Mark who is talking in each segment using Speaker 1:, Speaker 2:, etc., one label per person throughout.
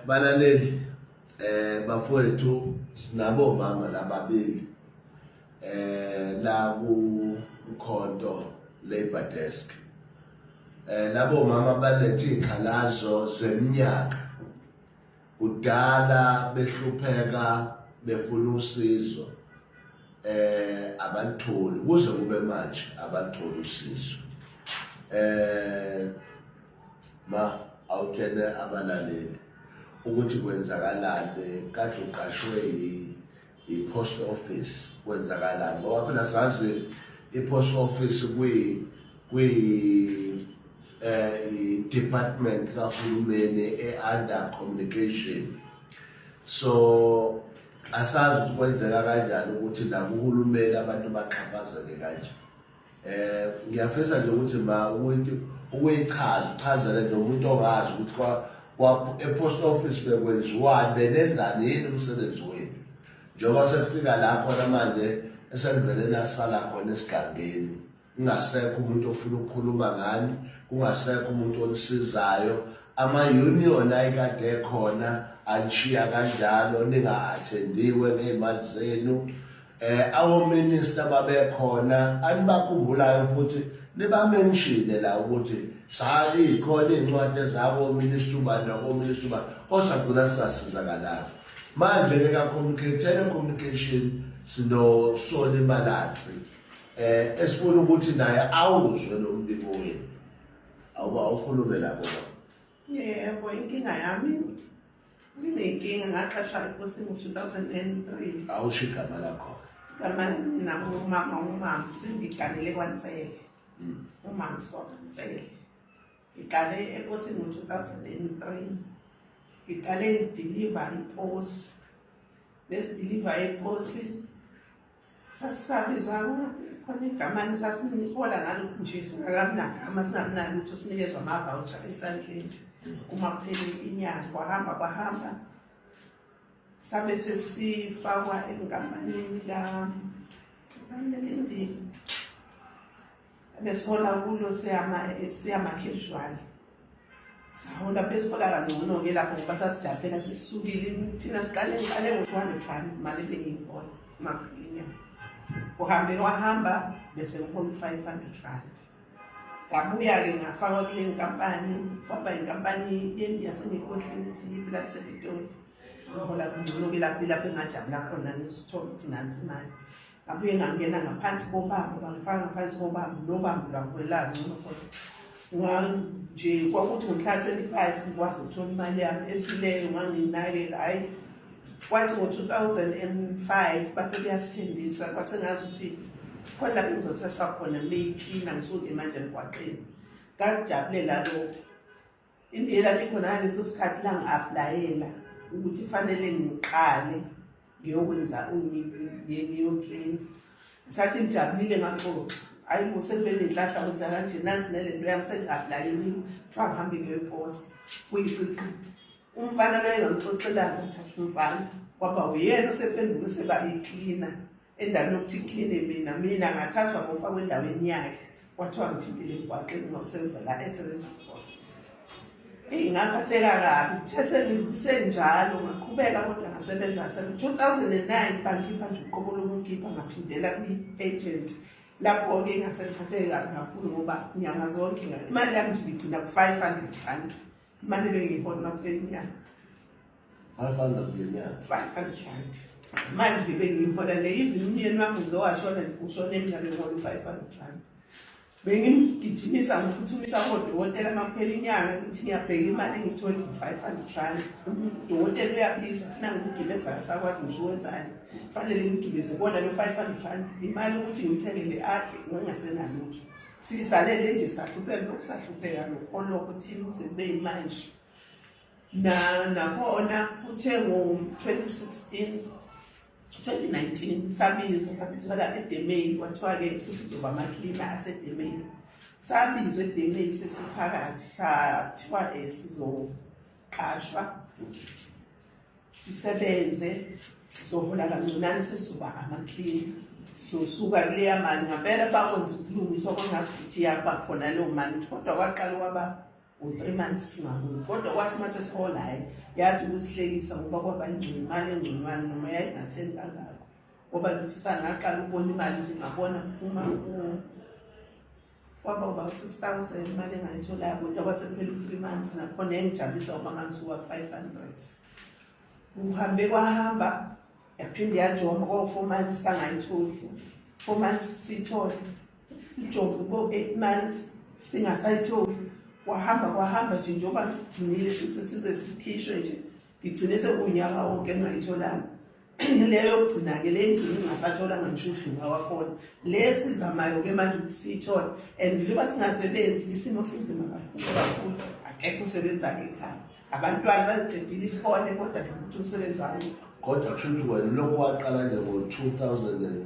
Speaker 1: Balaleli, bafowethu, sinabo mama lababili la ku Mkhonto Labor Desk. Labo mama balethe izikhalazo zeminyaka kudala behlupheka, befuna usizo, abalitholi kuze kube manje, abalitholi usizo. Ma, awutshele abalaleli ukuthi kwenzakalani. Kade uqashwe yi-post office, kwenzakalani? Ngoba phela sazi i-post office kwi i-department kahulumeni e-under communication, so asazi ukuthi kwenzeka kanjani ukuthi nakuhulumeni abantu baxhaphazeke kanje. Ngiyafisa nje ukuthi ma ukuthi ukuyichaza, uchazele nje umuntu ongazi ukuthi kwa e-post office bekwenziwani, benenzani, yini umsebenzi wenu, njengoba sekufika la khona manje esenivele nasala khona esigangeni, kungasekho umuntu ofuna ukukhuluma ngani, kungasekho umuntu onisizayo. Ama-union ayekade ekhona anishiya kanjalo, ninga-athendiwe ngey'mali zenu. Awo-minister babekhona anibakhumbulayo futhi niba-mentione la ukuthi ikhona iy'ncwadi ezako-minister ubani nako-minister ubani, kodwa sagcina singasizakalanga. Manje-ke ka-telecommunication sino-Solly Malatsi esifuna ukuthi naye awuzwe lo mbiko wenu. Awuba awukhulume labo ba.
Speaker 2: Yebo, inkinga yami, nginenkinga. Ngaqashwa eposini ngo-2003.
Speaker 1: Awusho igama lakho.
Speaker 2: Igama lami mina umama uMamsi, ngiqalele kwaNsele. UMamsi wakwaNsele. Ngiqale eposini ngo-2003. Ngiqale ngi-deliver iposi. Besi-deliver iposi, sasisabizwa khona igama, sasinihola ngalo nje singakabi, singabi nalutho, sinikezwa ama-voucher esandleni uma kuphele inyanga. Kwahamba kwahamba, sabe sesifakwa enkampanini la besihola kulo, siyama-casual. Sahola, besihola kangcono-ke lapho ngoba sasijabulela sesisukile thina. Siqale, ngiqale ngo-R200 imali ebengiyihola uma kuphela inyanga. Kuhambe kwahamba, bese ngihola u-R500. Ngabuya-ke ngafakwa kule nkampani, kwaba inkampani yendiya, sengikhohliwe ukuthi yiphi, la kusePitoli. Ngihola kangcono-ke lapho, ilapho engajabula khona ngizithola ukuthi nansi imali. Ngabuye ngangena ngaphansi kobambo, bangifaka ngaphansi kobambo, nobambo lwangiholela kangcono cause nje kwakuthi ngomhla 25 ngikwazi ukuthola imali yami esileyo. Nganginakela, hhayi, kwathi ngo-2005 base kuyasithembisa, kwase ngazi ukuthi khona lapho ngizothathwa khona ngibeyiklina, ngisuke manje emgwaqeni. Ngakujabulela lokho. Indiye lathi khona ngaleso sikhathi la ngi-applyela ukuthi kufanele ngiqale ngiyokwenza, ngiyoklina. Sathi ngijabulile, ngaxoxa, hayi bo, sekube nenhlahla, kwenza kanje, nansi nale nto yami, sengi-applayeliwe, kuthiwa ngihambe ngiyoyiposa kuyiqiqi. Umfana loyo engangixoxelanga, uthatha umfana kwaba uyena osephenduke seba iklina endaweni yokuthi ikline mina. Mina ngathathwa ngofakwa endaweni yakhe, kwathiwa ngiphindile emgwaqeni ngokusebenza la esebenza khona. Eyi, ngaphatheka kabi. Kuthe senjalo ngaqhubeka kodwa ngasebenza. 2009 bangikhipha nje uqobo lokungikhipha, ngaphindela kwi-agent. Lapho-ke ngase ngiphatheke kabi kakhulu ngoba nyanga zonke imali yami nje ngigcina ku-R500, imali ebengiyihola uma kuphela inyanga.
Speaker 1: 500 ngenyanga?
Speaker 2: R500 imali nje bengiyihola le. Even umyeni wami uze washona nje, ushone mina bengihola u-R500. Bengimgijimisa, ngiphuthumisa kodokotela uma kuphela inyanga, ngithi ngiyabheka imali engiyithole, R500. Udokotela uyabiza, funa ngimgibeza, akasakwazi ngisho ukwenzani, fanele ngimgibeze kona lo R500, imali ukuthi ngimthengele adle, ngingasenalutho. Sisalele nje, sahlupheka lokhu, sahlupheka lokho, olokho thina kuze kube yimanje. Na nakhona kuthe ngo-2016, 2019 sabizwa la eDemeli, kwathiwa-ke sesizoba ama-cleaner aseDemeli. Sabizwa eDemeli sesiphakathi, sathiwa sizoqashwa sisebenze, sizohola kancunane, sesizoba ama-cleaner, sizosuka kuleya mali. Ngampela bakwenza ukulungiswa kwangazuthi yaba khona leyo mali, kodwa kwaqala kwaba U-3 months singaholi, kodwa kwathi uma sesihola, hhayi, yathi ukusihlekisa ngoba kwaba imali engconywana noma yayingatheni kangako, ngoba ngithi sangaqala ukubona imali nje, ngabona uma kwaba uba 6,000 imali engayitholayo, kodwa kwase kuphela u-3 months. Nakhona yayingijabulisa ngoba ngangisuka ku-500. Kuhambe kwahamba, yaphinde yajoma ko-4 months sangayitholi, 4 months siyithole, ijove ko-8 months singasayitholi. Kwahamba kwahamba nje, njengoba sigcinile size sikhishwe nje, ngigcine sekuwunyaka wonke engayitholanga leyo yokugcina-ke. Le ngcine ngingasatholanga ngisho udlunga wakhona. Le sizamayo-ke manje ukuthi siyithole, and njengoba singasebenzi, isimo sinzima kakhulu kakhulu. Akekho osebenzayo ekhaya, abantwana baziqedile isikole, kodwa nje ukuthi umsebenzi awukho.
Speaker 1: Kodwa kusho ukuthi wena lokhu waqala nje ngo-2003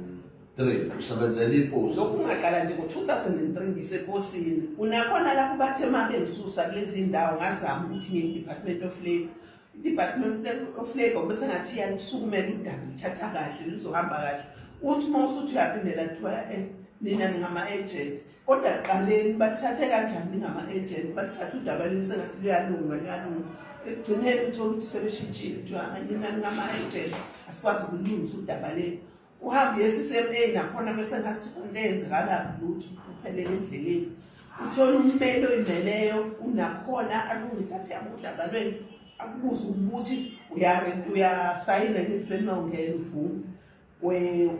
Speaker 1: usebenzela iposi?
Speaker 2: Lokhu ngaqala nje ngo-2003 ngiseposini. Unakhona lapho bathe uma bengisusa kulezi ndawo, ngazama ukuthi ngiye e-Department of Labour. I-Department of Labour bese ngathi iyangisukumela udaba, lithatha kahle, luzohamba kahle. Uthi uma usuthi uyaphindela, kuthiwa nina ningama-agent. Kodwa kuqaleni bathathe kanjani ningama-agent? Bathathe udaba leni sengathi luyalunga, luyalunga, ekugcineni uthole ukuthi sebeshintshile, kuthiwa nina ningama-agent, asikwazi ukulungisa udaba lenu. Uhambe uye CCMA, nakhona bese ngathi into eyenzekalayo lutho, uphelele endleleni. Uthola ummeli oyimeleyo, unakhona alungise, athi yabo udaba lwenu, akubuze ukuthi uyasayina yini ekuseni uma ungena uvume,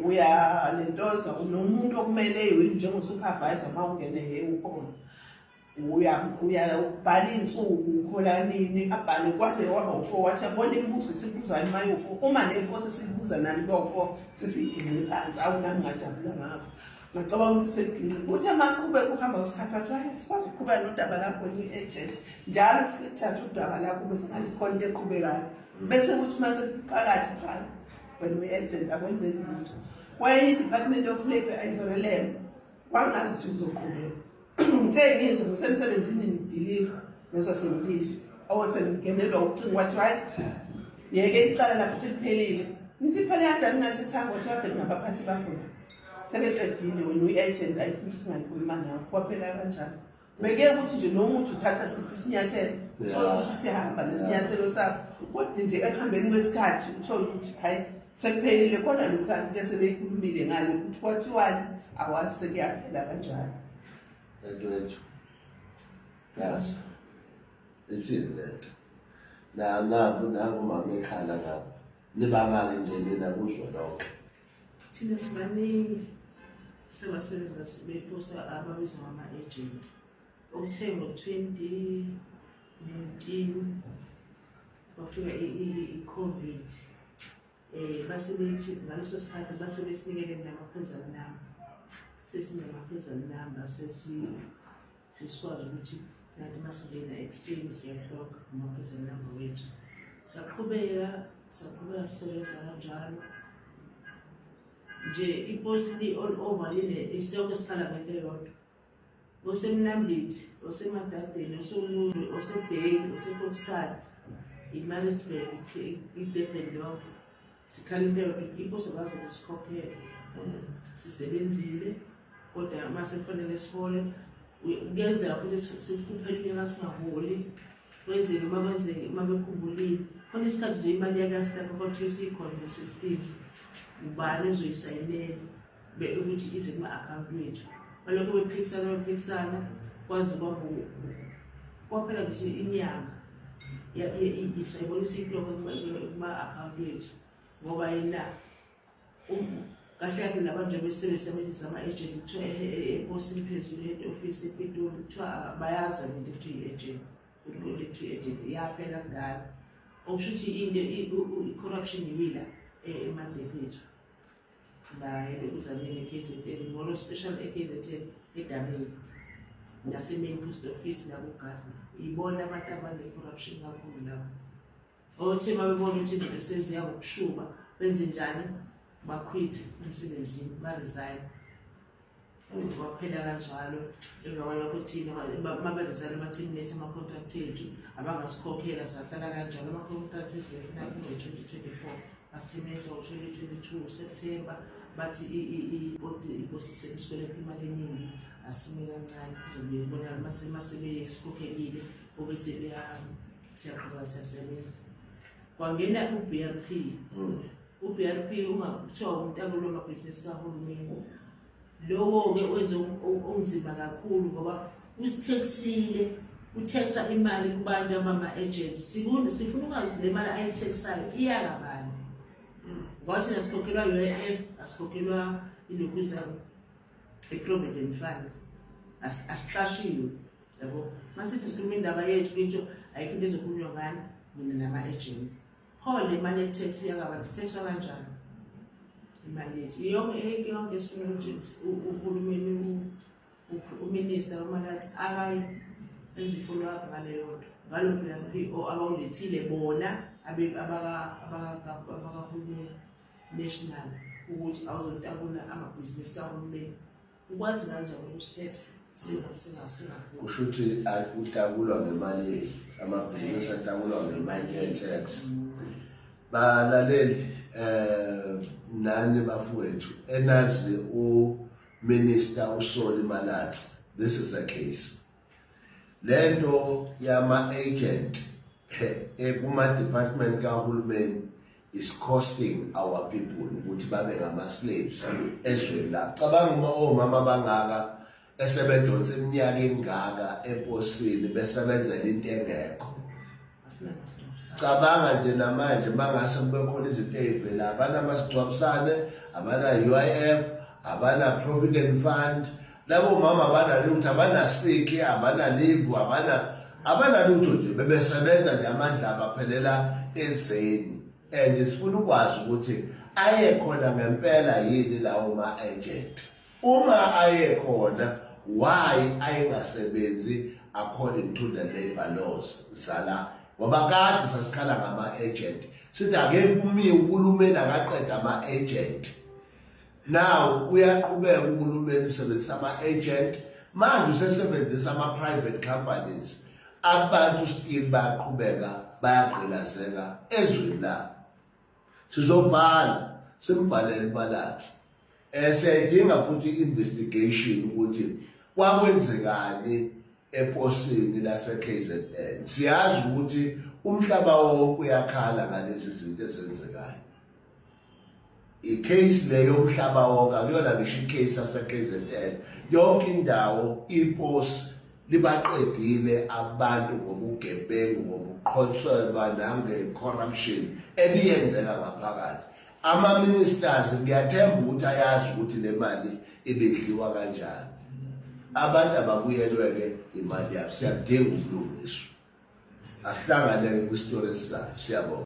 Speaker 2: uyalentoza, unomuntu okumeleyo yini njengo-supervisor uma ungene ye ukhona, uyabhala iy'nsuku, uhola nini, abhale kwaze kwaba u-4. Wathi yabona imibuzo esibuzayo uma yiwu-4, uma nenkosi esiyibuza nani kuba u-4, sesiyiginqe phansi. Awu, nami ngajabula ngavo, ngacabanga ukuthi seliginqe. Kuthi amaqhubeka ukuhamba kwesikhathi, wathi hayi, sikwazi ukuqhubeka nodaba lakho i-agent njalo, futhi thatha udaba lakho bese ngathi khona into eqhubekayo, bese kuthi uma sekuphakathi kuthiwa wena uyi-agent, akwenzeki lutho. Kwenye i-Department of Labour eVerulam, kwangazi ukuthi kuzoqhubeka. Ngithe ngizwe ngisemsebenzini ngidiliva, ngezwa sengilizwe owathi ngingenelwa ucingo, wathi hayi, yeke icala lapho seliphelile. Ngithi phele kanjani? Ngathi thango, wathi kade ngingabaphathi bakho la, sebeqedile, wena uyi-agent, ayikho into singayikhuluma nawe. Kwaphela kanjalo. Beke ukuthi nje noma uthi uthatha siphi isinyathelo, uthole ukuthi siyahamba nesinyathelo sakho, kodwa nje ekuhambeni kwesikhathi uthole ukuthi hayi, sekuphelile khona lokhu, into esebeyikhulumile ngalo ukuthi kwathiwani, awazi, sekuyaphela kanjalo.
Speaker 1: Dadewethu, yazi ithini lento? Na naku nangu umama ekhala ngapha. Nibangaki nje nina kuzwe lonke?
Speaker 3: Thina sibaningi sebasebenzi beposa ababizwa ngama-agent. Okuthe ngo-2019 kwafika i-COVID, base bethi ngaleso sikhathi base besinikele nama-personal number, sesinama-personal number, sesikwazi ukuthi nathi masingena ekuseni siyaklokha ngama-personal number wethu. Saqhubeka, saqhubeka sisebenza kanjalo nje. Iposi li-all over line, sonke sikhala ngento eyodwa, oseMnambithi, oseMadadeni, osoLundi, oseBay, oseKokstad, iMaritzburg, iDurban yonke, sikhala into eyodwa. Iposi akaze besikhokhele. Sisebenzile, kodwa uma sekufanele sihole, kuyenzeka futhi sikuphela unyaka singaholi. Kwenzeke uma kwenzeke uma bekhumbulile khona isikhathi nje imali yakastaka, kwathiwa isikhona ku-system, ubani ozoyisayinela ukuthi ize kuma-akhawunti wethu? Balokhu bephikisana, bephikisana, kwaze kwaphela ngisho inyanga, sayibona isiyikuloko kuma-akhawunti wethu, ngoba yena kahle kahle nabantu nje besebenzisa besebenzisa ama-agent, kuthiwa eposini phezulu, head office ePitoli, kuthiwa bayazi lento kuthiwa i-agent, ukuthi kuthiwa i-agent iyaphela kudala. Okusho ukuthi into i-corruption iwila emadepho ethu la elokuzaneni e-KZN, more special e-KZN, edameni nase-main post office nakuGardner. Ibona abantu abane-corruption kakhulu labo. Othe uma bebona ukuthi izinto seziya ngokushuba, benze njani? Bakhwithe emsebenzini, ba-resign, kwaphela kanjalo. Emva kwalokho thina uma be-resign, ba-terminate ama-contract ethu, abangasikhokhela, sahlala kanjalo. Ama-contract ethu befuna kungo-2024, basi-terminate ngo-2022 September, bathi iposi isikweleta imali eningi, asime kancane, kuzobuye kubonakala mase besikhokhekile. Obese siyaqhubeka siyasebenza. Kwangena u-BRP. U-BRP kuthiwa umtakulo wamabhizinisi kahulumeni. Lowo-ke wenza onzima kakhulu ngoba usithekisile, uthekisa imali kubantu abama-agent. Sifuna ukwazi le mali ayithekhisayo iya kabani, ngoba thina sikhokhelwa UIF, asikhokhelwa ilokhuza i-provident fund, asiqashiwe, yabo. Masithi sikhuluma indaba yethu, into ayikho into ezokhulunywa ngani mina nama-agent. Pho le mali ye-tax iyakabani? Sithekiswa kanjani imali yethu yonke yonke? Sifuna ukuthi uhulumeni, u-minister uMalatsi akayi enze i-follow up ngaleyo nto, ngalo BRP abawulethile bona abakahulumeni national, ukuthi awuzotakula amabhizinisi kahulumeni. Ukwazi kanjani ukuthi tax singa
Speaker 1: Kusho ukuthi utakulwa ngemali, amabhizinisi atakulwa ngemali ye-tax. Balaleli, nani bafowethu enazi u-minister uSolly Malatsi, this is a case, lento yama agent kuma department kahulumeni is costing our people ukuthi babe ngama slaves ezweni labo. Cabanga uma omama bangaka esebedonsa iminyaka engaka eposini besebenzela into engekho. Cabanga nje namanje mangase kube khona izinto ey'vela, abanamasingcwabisane, abana-UIF, abana-provident fund labo mama, abanalutho, abana-sick, abana-leave, abanalutho nje, bebesebenza nje, amandla abaphelela ezeni. And sifuna ukwazi ukuthi aye khona ngempela yini lawo ma-agent. Uma aye khona, why ayengasebenzi according to the labor laws zala? Ngoba kade sasikhala ngama-agent, sithi ake kumiwe, uhulumeni akaqeda ama-agent. Now uyaqhubeka uhulumeni usebenzisa ama-agent, manje usesebenzisa ama-private companies. Abantu still bayaqhubeka bayagqilazeka ezweni labo. Sizobhala, simbhalele uMalatsi. Siyayidinga futhi i-investigation ukuthi kwakwenzekani eposini lase-KZN. Siyazi ukuthi umhlaba wonke uyakhala ngalezi zinto ezenzekayo. I-case leyo umhlaba wonke, akuyona ngisho i-case yase-KZN. Yonke indawo iposi libaqedile abantu ngobugebengu, ngobuqhotselwa nange-corruption ebiyenzeka ngaphakathi. Ama-ministers ngiyathemba ukuthi ayazi ukuthi le mali ibidliwa kanjani. Abantu ababuyelwe-ke imali yabo. Siyakudinga ubulungiswa. Asihlangane-ke kwistori esizayo. Siyabonga.